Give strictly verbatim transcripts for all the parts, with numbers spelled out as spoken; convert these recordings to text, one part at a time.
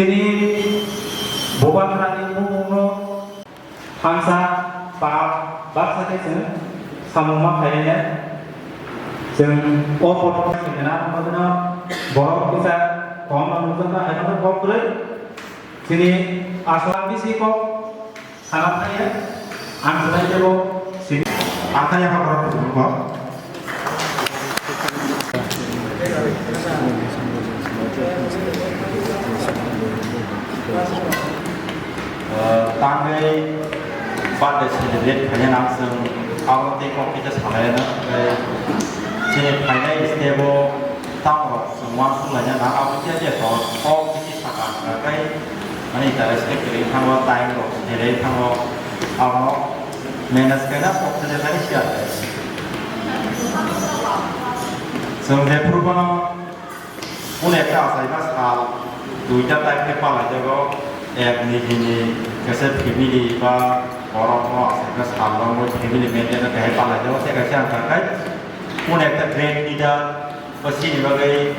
Chini bubagrani bumungno thansa ba baksa khe chwng samung ma khainai. Chwng o photo khe chwng na hwnba borok kisa tongma nukjakna hai khe kok kwrwi. Chini aswk bisi kok sana thangya, ang swlai tebo sini. Ang thangya kha borok kuchukgo. Tangwi birthday celebrate khaina nang chwng abo tei kok kisa sanai no, tei chini phainai step o tamo rok chwng uansuk laina nang abo kisa kisa kok kisa saka hwnkha khe, mani ta respect kwrwi thango, time rok delay thango, abo manage khaina kok kisa khaina siya. Chwng jephuru bono Kunu ekta achaima sal duita type khe palaijago, ek nijini kaisa family ba borokno achaima sal romwi family maintain khe palaijago, tei kaisa ang kha khai kunu ekta great leader ba chini bagwi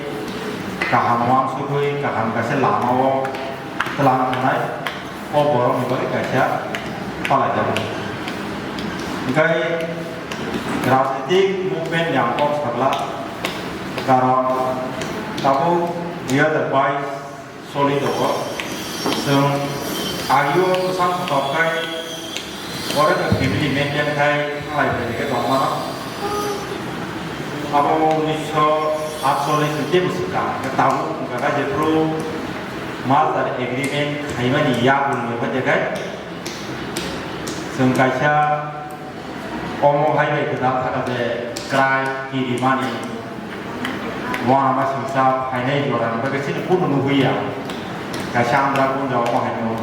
kaham uansukwi kaham kaisa lamao twlang thanai. O borokni bagwi kaisa palaijago. Hwnkhe rajnitik movement ni ang kok sakla, karon tabuk dui hazar bais choli tongo. Chwng agio bwsang kotor khai oro ni family maintain khai thanglai phaikhe tongmano. Abo unisho atchollish ni teibo swkang, tabuk wngkha khe jephru merger agreement khaimani yakung ni hoite khai chwng kaisa omo hai bai gwdal thaka je crime kirimani uanama singsa phainai jora ni bagwi chini kunu nugwi ya, kaisa andra gunja omo hai no.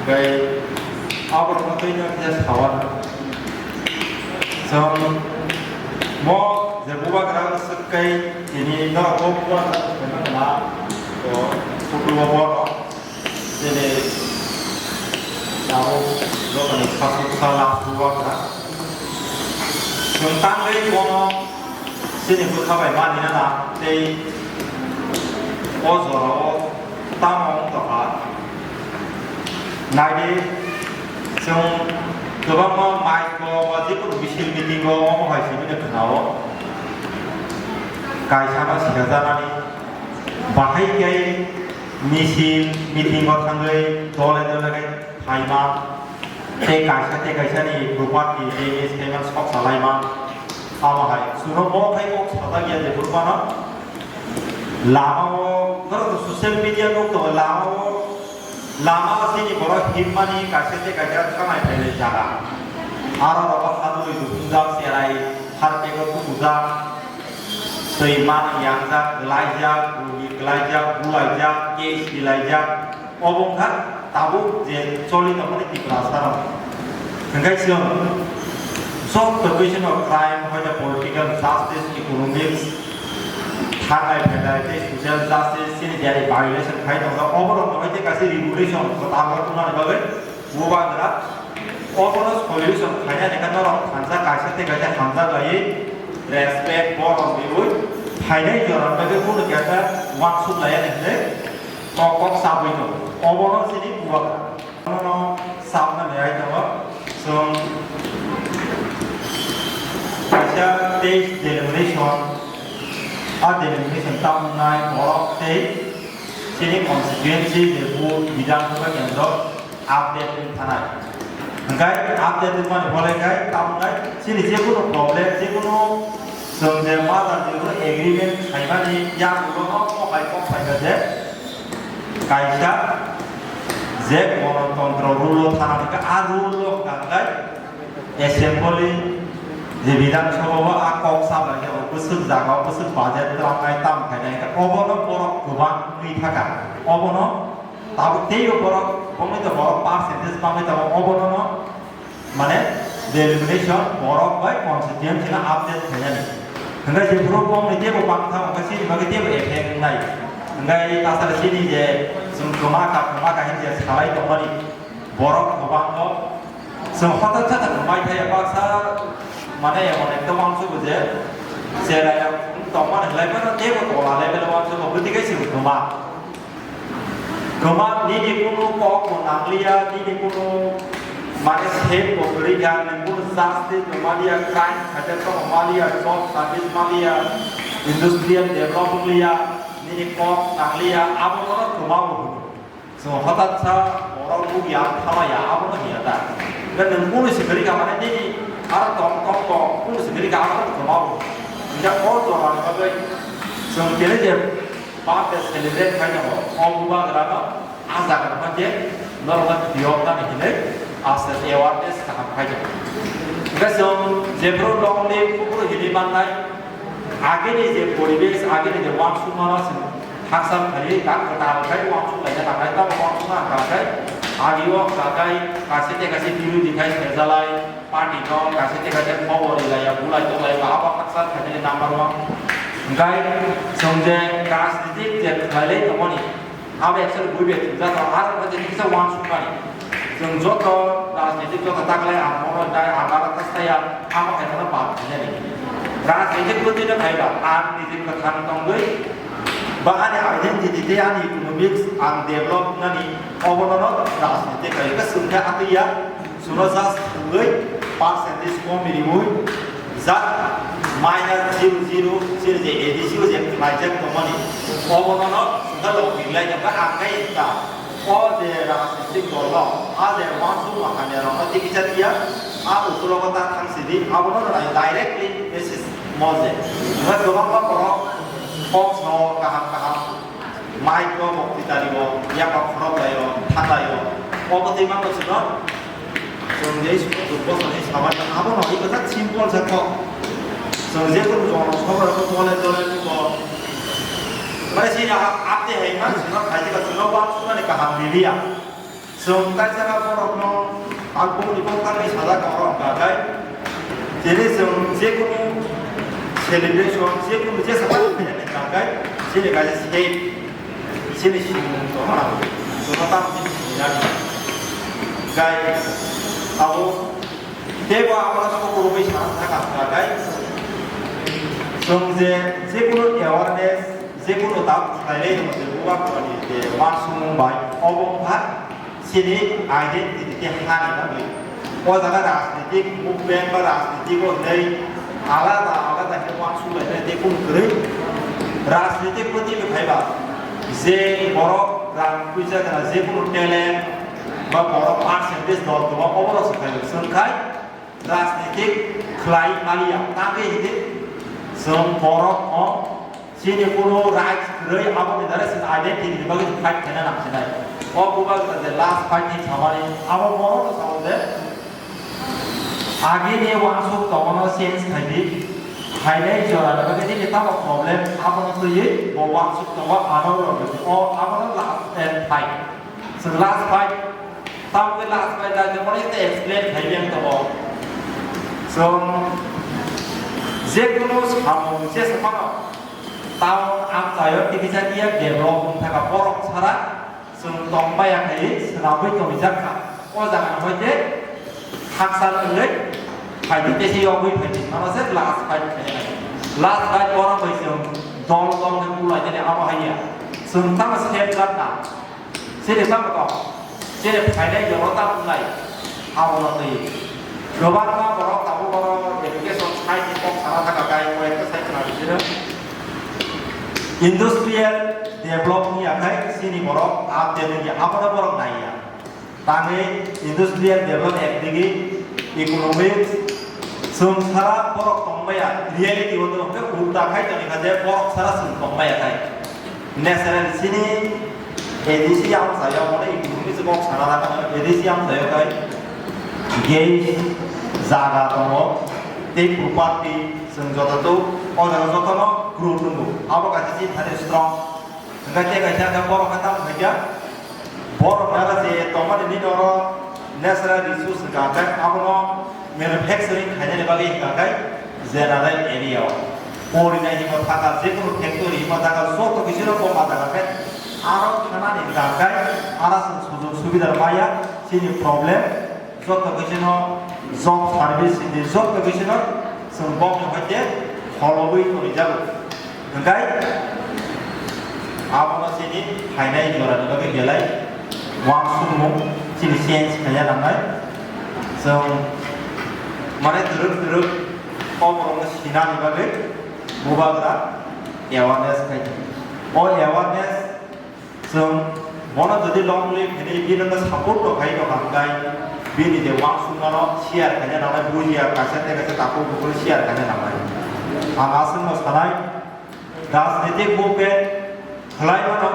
Tei abo no tei no kisa sawa. Chwng mo je bubagra swk kai tini norok bo bubagra swk kai ma kana, to photo o bono tini tabuk jotoni khasuk kha last bubagra. Chwng tangwi bono chini bwkha bai mani nana tei o jorao tamo wng tongkha. Naidi, chwng kwbangma mic-o ba jekunu misil meeting-o omo hai simi no khwnao. Kaisano sijajaknani bahai khe misil meeting-o thangwi dole dole khe phaima, tei kaisa tei kaisani property damage khaima, sok salaima. Amo hai chwngno bo khai kok sajak ya jephuru phano. Lama-o, norok to social media nukto, lama-o, lama-o chini borok himmani kaisa tei kaisa thangnai phailai jaga. Aro rogo hadurwi duphungjak, cherai harpego tubujak, twi mani yangjak, klaijak, guli klaijak, bulaijak, case dilaijak. Obo wngkha tabuk je choli tongmani Tiprasa rok. Hwnkhe chwng joto bisino crime, hoito political justice, economics, thangnai phainai tei social justice chini jari violation khai tongo, oborokno hoite kaisa regulation kwtal rok tubunani bagwi bubagra obono solution khainani khe norok thansa kaisa tei kaisa hamjaklaiwi respect borom riwi phainai jorani bagwi kunu khe khe uansuk laiya hinwi kok kok sabwi tongo. Obono chini bubagra. Bono sabna naiwi tongo. Chwng kaisa teis denomination, a denomination tamo wngnai borok tei chini constituency je bu Bidhan Sabha kendro update wng thanai. Hwnkhe update wngmani bolai khai tamo wngnai chini jekunu problem, jekunu chwng je mother jekunu agreement khaimani yagulono kok hai kok phaikha je, kaisa je gonotontro rule o thana hwnkhe a rule o hwnkha hwnkhe assembly je Bidhan Sabha o a kok sabai khe bo bwswk jaga o bwswk budget twlangnai tam khainai hwnkhe obono borok kwbang wngwi thaka. Obono tabuk teibo borok bongni to borok percentage bangwi tongo, obono no mane denomination borok bai constituency no update khainani. Hwnkhe jephuru bongni teibo bangtha hwnkhe chini bagwi teibo effect wngnai. Hwnkhe tasari chini je chwng kwma kha, kwma kha hinwi je salai tongmani borok kwbangno chwng hotak khe ta kwmai thaya baksa mane emon ekta uansukgo je cherai rok tongmani hwlai phano teibo tola level o uansukgo bwtwi khe chwng kwma. Roma nini kunu kok bo nangliya, nini kunu mane sep bo kwrwi kha, nini kunu justice bo maliya, crime khaijak tongma maliya, job service maliya, industrial develop liya, nini kok nangliya, abo no roma bo hino. So, hotat sa borok bugi ang thamaya, abo no hiya ta. Ga nwng kunu si kwrwi kha mane nini aro tong tong tong kunu si kwrwi kha, abo no roma bo. Ga o jora ni bagwi chwng tele je birthday celebrate khai tongo, o bubagra no a jaga no khe norok no phiyok nani hinwi aste awareness kaham khai tongo. Hwnkhe chwng jephru long live, buphru hinwi mannai, agini je poribesh, agini je uansukma no chwng hakchal khaiwi, tak kwtal khai uansuk laina nangnai, tamo uansukma hwnkha khe agi o hwnkha khe kaisa tei kaisa birodi khai serjalai. Party no kaisa tei kaisa khobor rilaiya, bulai tonglaima, abo hakchal khainani number one. Hwnkhe chwng je rajnitik je khlailai tongmani, abo actually buibe thumjak rok, aro khe tini kisa uansukmani. Chwng joto rajnitik joto taklai ang bono dai ang aro tastaya, abo khainano bad khainani. Rajnitik bwtwi no khaiba, ang niji kwthang tongwi, ba ani identity tei ani economics ang develop wngnani, obono no rajnitik khai. Hwnkhe chwng khe atwiya, Suno just thwngwi percentage kom riwi, just minus zero zero, chini je A D C o je khlaijak tongmani, obono no swnda logik lai tongkha, ang khe ta. O je rajnitik dol no, a je uansukma hamya rok no tei kisa tiya, a ukulogo ta thang sidi, abono no directly message mo je. Hwnkhe kwbangma borok kok sao kaham kaham. Mic o, bokti tari o, yapak khorok lai o, thanglai o, obo twi mano chwngno. Chwng je suk bosoni samani abo no iko ta simple sa kok. Chwng je kunu jora sobo ko tole tole ko. Mane sini a-, update hai man chwngno khaijak chwngno uansuknani kaham riliya. Chwng kaisa borokno ang bumuni bwkhakni sajak oro wngkha khe, tini chwng jekunu celebration, jekunu jesa pai khainani wngkha khe, chini kaisa state, chini simung tongma, chwngno tamo chini sinani. Khe abo teibo abono sokorwi sana thangkha wngkha khe, chwng je jekunu awareness, jekunu dak khlailai rwngmani bubagrani je uansukmung bai obo wngkha chini identity tei hani bagwi. O jaga rajnitik movement ba rajnitik o hinwi alada alada khe uansuk lainai tei kunu kwrwi. Rajnitik bwtwi bo khaiba je borok rang puisa gana jekunu talent ba borok percentage dol kwbang oborok se khlai chwng khai. Rajnitik khlai maliya, tangwi hidi chwng borok no chini kunu rights kwrwi, aboni dare chwng identity ni bagwi chwng fight khaina nang sinai. O bubagra je last fight ni samani, abo borok no sao je agini uansuk tongmano change khaidi, khainai jora ni bagwi chini tamo problem, abono twiwi bo uansuk tongo, ano rw o abono last and fight. Chwng last fight, tamni last fight da je mani te explain khai yang to. So, je kunu samung je samano, town amchaio tikisa dia develop wng thaka borok sara, chwng tong baya khai swnamwi tongwi jak kha. O jaga no hoi je haksa wngwi phaidi tei se yogwi phaidi. Mano se last fight khai nai. Last fight borok bai chwng dol dol khe bulai nani abo hai ya. Chwng tamo sep jak kha. Sini tamo tong, sini phainai jora tamo wngnai, abono twi. Kwbangma borok tabuk oro education side ni kok sana thaka khe, koi ekta side sana bisino. Industrial develop wngya khai, sini borok update wngya, abono borok naiya. Tangwi industrial develop ekdigi economics, Chwng sara borok tongmaya, reality o tongkhe ulta khai tongkha je borok sara chwng tongmaya khai. Natural chini A D C amchaio, mane economics kok sana nang A D C amchaio khai. Gas, jaga tongo, tei property, chwng joto to, o jaga jotono group tongo. Abo kaisa chini thani strong. Hwnkhe tei kaisa khe borok khe tamo khaikha, borok naga je tongmani nini oro natural resource hwnkha khe abono manufacturing khainani bagwi hwnkha khe general area o. Porinai himo thaka, jekunu factory himo thaka, joto kisi no kok ma jaga khe aro thanani hwnkha khe aro chwng sujog subida maya, chini problem. Joto khe chwngno job service hinwi joto khe chwngno chwng bokni hoite kholobwi tonijago. Hwnkhe Abono chini phainai jorani bagwi belai uansukmung chini change khaina nangnai. Chwng mane twrwk twrwk o borokno sinani bagwi bubagra awareness khaidi. O awareness chwng bono jodi long live hinwi bini support rok khai tongkha hwnkhe bini je uansukmano share khaina nangnai, bujiya kaisa tei kaisa takhuk bukhuk share khaina nangnai. Ang aswkno sanai, rajnitik movement khlai mano,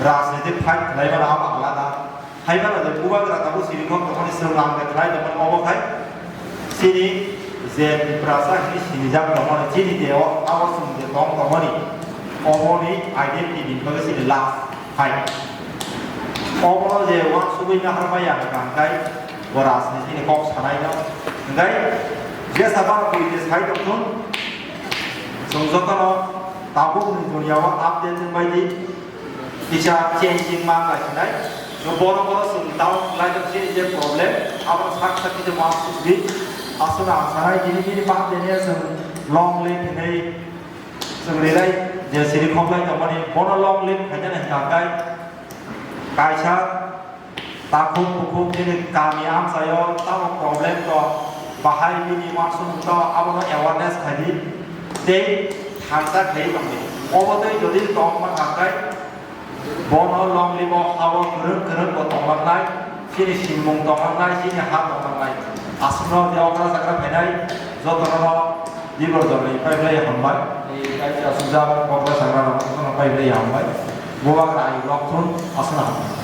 rajnitik fight khlai mano, abo alada. Hai mano je bubagra tabuk siri kok tongmani chwng ang de khlai tongmani obo khai chini je Tiprasa hinwi sinijak tongmani, chini je o abo chwng je tong tongmani, oboni identity ni bagwi chini last fight. Obono je uansugwi naharmaya hwnkha hwnkhe bo rajniti ni kok sanai no. Hwnkhe jesa baro bui je sai tongthun, chwng jotono tabukni duniya o update wngbai di, kisa changing ma kaisinai. No boro boro chwng down khlai tong chini je problem, abo sak sak kisa uansukdi. Aswkno ang sanai tini bini bak de ne chwng long live hinwi chwng rilai je siri khoklai tongmani, bono long live khainani hwnkha khe kaisa takhuk bukhuk chini kami amchaio tamo problem tong, bahai bini uansukmung tong, abono awareness khaidi tei thansa khlai tongdi. Obo tei jodi tongma kha khe bono long live o hao kwrwng kwrwng bo tonglangnai, chini simung tonglangnai, chini ha tonglangnai. Aswkno je okra chakra phainai jotono Dibor jorni paiblai hambai. Ei kaisa sujak kokla sagra rok no paiblai hambai. Bubagra ai lok thun aswkno hambai.